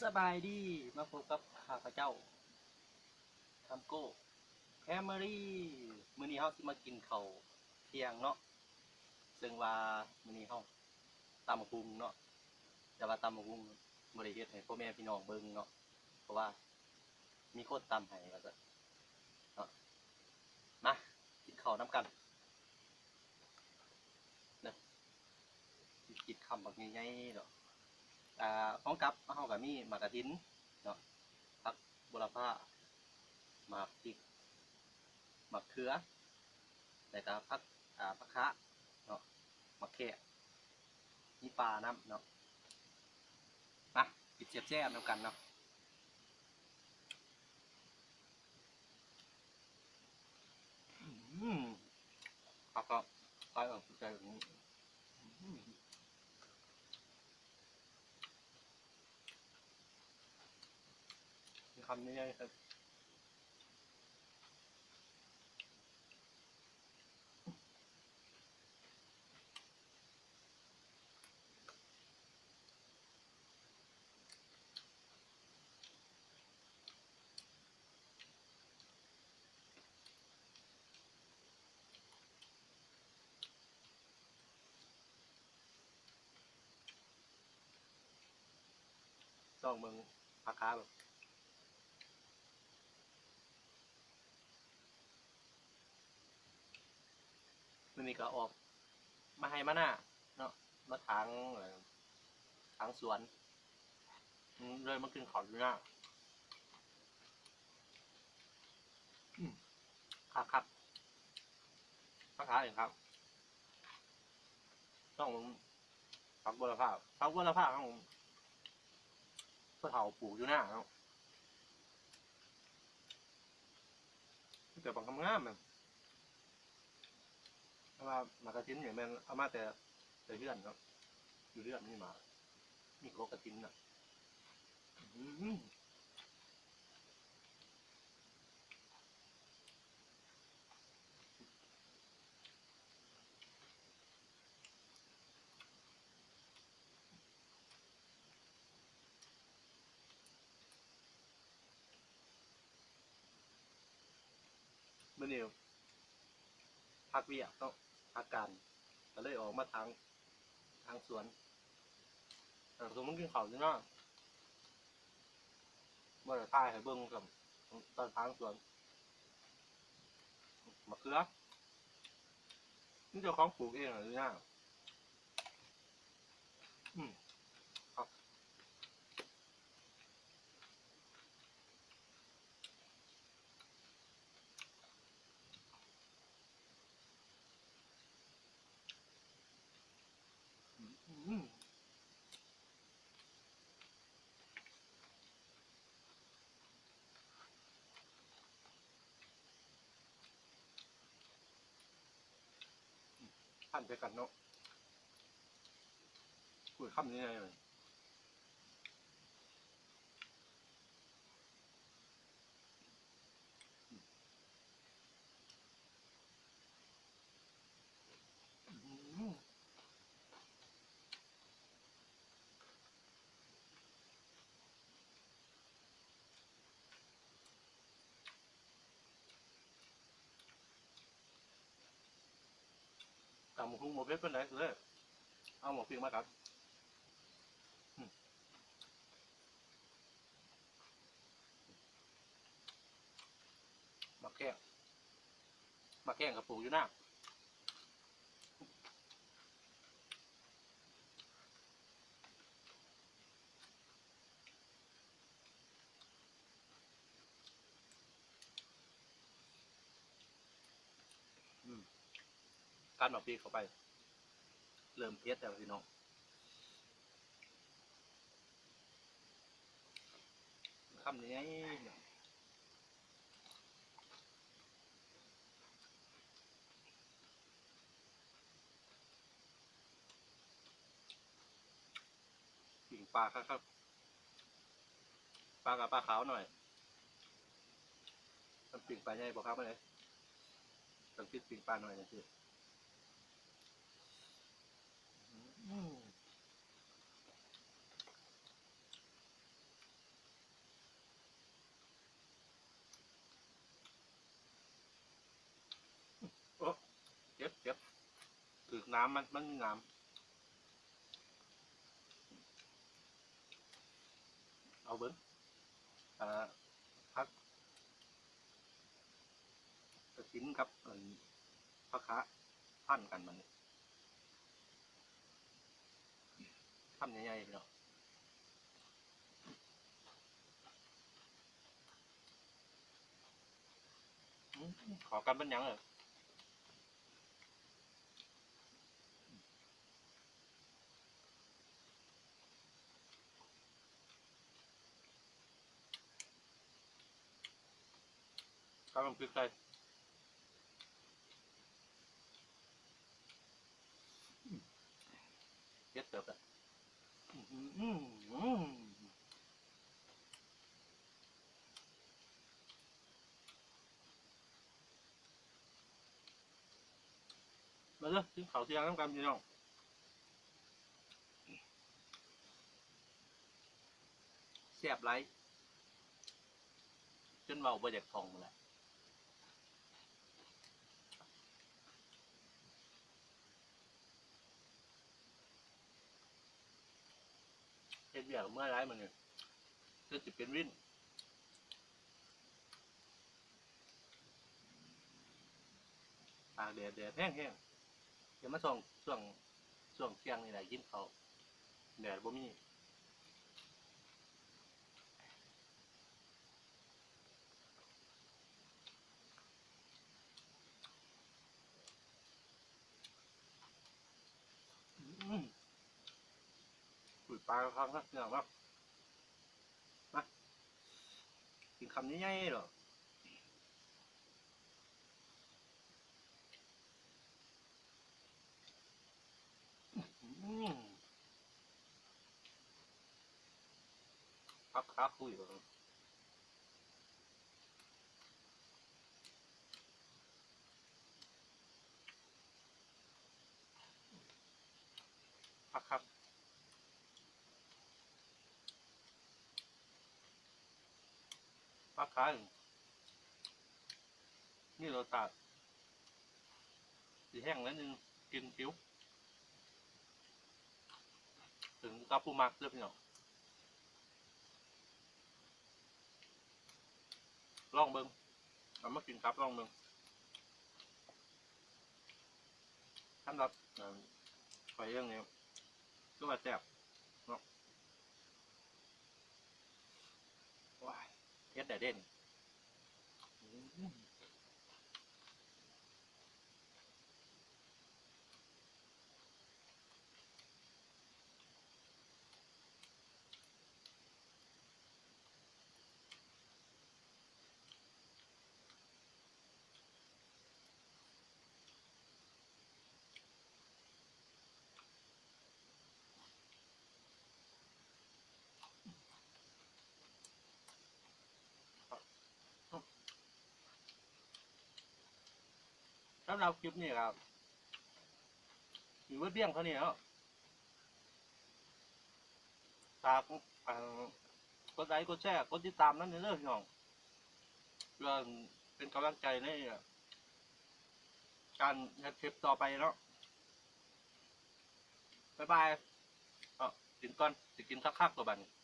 ສະບາຍດີ ມາພົບກັບຂ້າພະເຈົ້າ ທຳໂກ້ ແຟມິລີ. ມື້ນີ້ເຮົາຊິມາກິນເຂົ້າທ່ຽງເນາະ ເຊິ່ງວ່າມື້ນີ້ເຮົາຕຳບັກຫຸ່ງເນາະ ແຕ່ວ່າຕຳບັກຫຸ່ງບໍ່ໄດ້ເຮັດໃຫ້ພໍ່ແມ່ພີ່ນ້ອງເບິ່ງເນາະ ເພາະວ່າມີຄົນຕຳໃຫ້ວ່າຊັ້ນເນາະ. ມາກິນເຂົ້ານຳກັນ. ເດີ ກິນຄຳບັກໃຫຍ່ໆດອກ. ອ່າ ຂອງກັບເຮົາກະມີໝາກກະຖິນເນາະ ຜັກບົວລະພາ ໝາກພິກ ໝາກເຂືອ ແລ້ວກະຜັກ ອ່າ ຜັກຂາເນາະ ໝາກແຂ້ງ ມີປານຳເນາະ. ມາກິນແຊບໆນຳກັນເນາະ. ອືມ ຜັກກະໄກ່ອອກໃຈ ອືມ ຄຳໃຫຍ່ໆ ຊອງເບິ່ງຜັກຂາເບິ່ງ. ມື້ນີ້ກະອອກມາໄຮ່ມານາເນາະ ມາຖາງ ເອີ ຖາງສວນ ອືມ ເລີຍມາກິນເຂົ້າຢູ່ນາ. ອືມ ຄັກໆ ຄັກໆເອງຄັກ. ຕ້ອງ ຜັກບົວລະພາ ຜັກບົວລະພາຂອງພໍ່ເຖົ້າປູກຢູ່ນາເນາະ ມີແຕ່ບັກງາມໆ ແມ່ນ ແຕ່ວ່າໝາກກະຖິນນີ້ແມ່ນເອົາມາແຕ່ ແຕ່ເຮືອນເນາະ ຢູ່ເຮືອນມີໝາກ ມີກົກກະຖິນນະ. ອືມ ມື້ນີ້ພັກວຽກເນາະ ພັກການ ກະເລີຍອອກມາທາງ ທາງສວນ ເອີ ສົມມຸດກິນເຂົ້າຢູ່ນາ ບໍ່ໄດ້ຖ່າຍໃຫ້ເບິ່ງຊ້ຳ ຕອນທາງສວນ ໝາກເຂືອ ມີເຈົ້າຂອງປູກເອງຢູ່ນາ. ອືມ ຄັກ. ອືມ ພັນໃສ່ກັນເນາະ ໂອ້ຍ ຄຳໃຫຍ່ໆ ເລີຍ. ຕຳບັກຫຸ່ງບໍ່ເຜັດປານໃດ ເລີຍເອົາໝາກພິກມາກັດ. ໝາກແຂ້ງ ໝາກແຂ້ງກະປູກຢູ່ນາ. ອືມ ກັດໝາກພິກເຂົ້າໄປ ເລີ່ມເຜັດແລ້ວພີ່ນ້ອງ. ຄຳໃຫຍ່ໆ ປີ້ງປາຄັກໆ ປາກະປາຂາວໜ້ອຍ ຄັນປີ້ງປາໃຫຍ່ບໍ່ຄັກປານໃດ ຕ້ອງຕິດປີ້ງປາໜ້ອຍຈັ່ງຊີ້. ອືມ. ນ້ຳມັນ ມັນມີນ້ຳ ເອົາເບິ່ງ ອ່າ ຜັກກະຖິນກັບ ອັນ ຜັກຂາພັນກັນ ບາດນີ້ ຄຳໃຫຍ່ໆ ພີ່ນ້ອງ. ອືມ ເຂົ້າກັນປານຫຍັງເອີຍ. ກຳລັງປິດໃສ່ ເຜັດເຕີບແຫຼະ. ອືມ ມາເດີ ກິນເຂົ້າທ່ຽງນຳກັນ ພີ່ນ້ອງ. ແຊບຫຼາຍ ຈົນເວົ້າບໍ່ຢາກທ່ອງແຫຼະ. ເຮັດວຽກເມື່ອຍຫຼາຍມື້ນີ້ ຈົນຊິເປັນວິນ. ຕາກແດດ ແດດແຮງໆ ຈະມາຊ່ວງ ຊ່ວງ ຊ່ວງທ່ຽງນີ້ແຫຼະ ກິນເຂົ້າ ແດດບໍ່ມີ. ອືມ ປຸ້ຍປາຄັກນະ ພີ່ນ້ອງເນາະ. ມາ ກິນຄຳໃຫຍ່ໆໂລດ. ອືມ ຜັກຂາຄຸຍ ຄັກໆ ຜັກຂາ ມີລົດຊາດ ຊິແຫ້ງໜ້ອຍໜຶ່ງ ກິນຫິວ ຂຶ້ນກັບຜູ້ມັກເດີພີ່ນ້ອງ. ລອງເບິ່ງ ເອົາມາກິນກັບລອງເບິ່ງ. ສຳລັບ ເອີ່ ຂ້ອຍເອງນີ້ ຄືວ່າແຊບເນາະ. ໂອ້ຍ ເຮັດໄດ້ເດ້ນີ້. ອືມ. ສຳລັບຄລິບນີ້ກໍມີເບີດພຽງເທົ່ານີ້ເນາະ. ຝາກ ອັນ ກົດໄລ ກົດແຊ ກົດຕິດຕາມນຳແດ່ເດີພີ່ນ້ອງ ເພື່ອເປັນກຳລັງໃຈໃນການເຮັດຄລິບຕໍ່ໄປເນາະ. ບາຍບາຍ. ເອົາ ກິນກ່ອນ ຊິກິນຄັກໆ ໂລດບາດນີ້.